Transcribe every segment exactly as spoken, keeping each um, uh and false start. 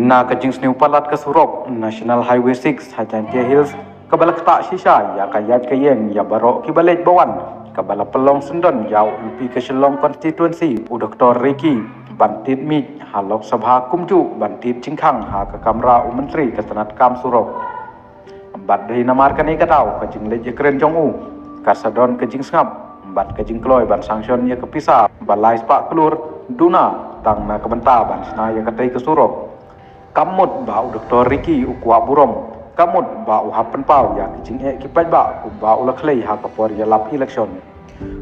Na ka jingsniew palat ka surok National Highway six ha Jaintia Hills, kaba la ktah shisha ïa ka ïaid ka ïeng ïa baroh kiba leit ba wan, kaba la pynlong syndon ïa u MP ka Shillong Constituency, u Doctor Ricky, ban tied miej ha Lok Sabha kumjuh ban tied jingkhang ha ka kamra u Myntri ka tnat kam surok. Bad dei namar kane ka daw ka jingleit ïakren jong u, ka sa don ka jingsngap bad ka jingkloi ban sanction ïa ka pisa ba lai spah klur duna tang na ka bynta ban shna ïa katei ka surok. Kam mut ba u Doctor Ricky u kwah burom, kam mut ba u hap pynpaw ïa ki jingeh ki paidbah kumba u la khlei ha ka por ïalap election.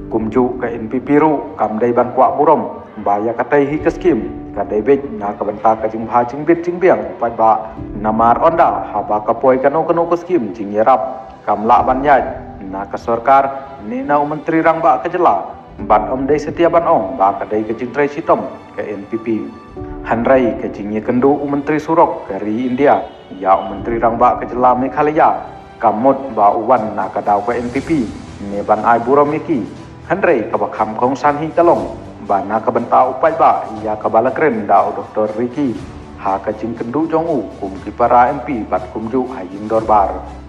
Kumjuh ka NPP ruh kam dei ban kwah burom ba ïa katei hi ka skim ka dei beit na ka bynta ka jingbha jingbit jingbiang u paidbah, namar ynda haba ka poi kano kano ka skim jingïarap kam lah ban ïaid na ka sorkar ne na u Myntri Rangbah ka jylla, bad ym dei satia ban ong ba ka dei ka jingtrei shitom ka NPP. Hynrei ka jingïakynduh u Myntri Surok ka ri India ïa u Myntri Rangbah ka jylla Meghalaya, kam mut ba u wan na ka daw ka NPP ne ban ai burom ïa ki. Hynrei kaba kham kongsan hi ka long ba na ka bynta u paidbah ïa kaba la kren da u Doctor Ricky ha ka jingkynduh jong u kum ki para MP bad kumjuh ha ïing dorbar.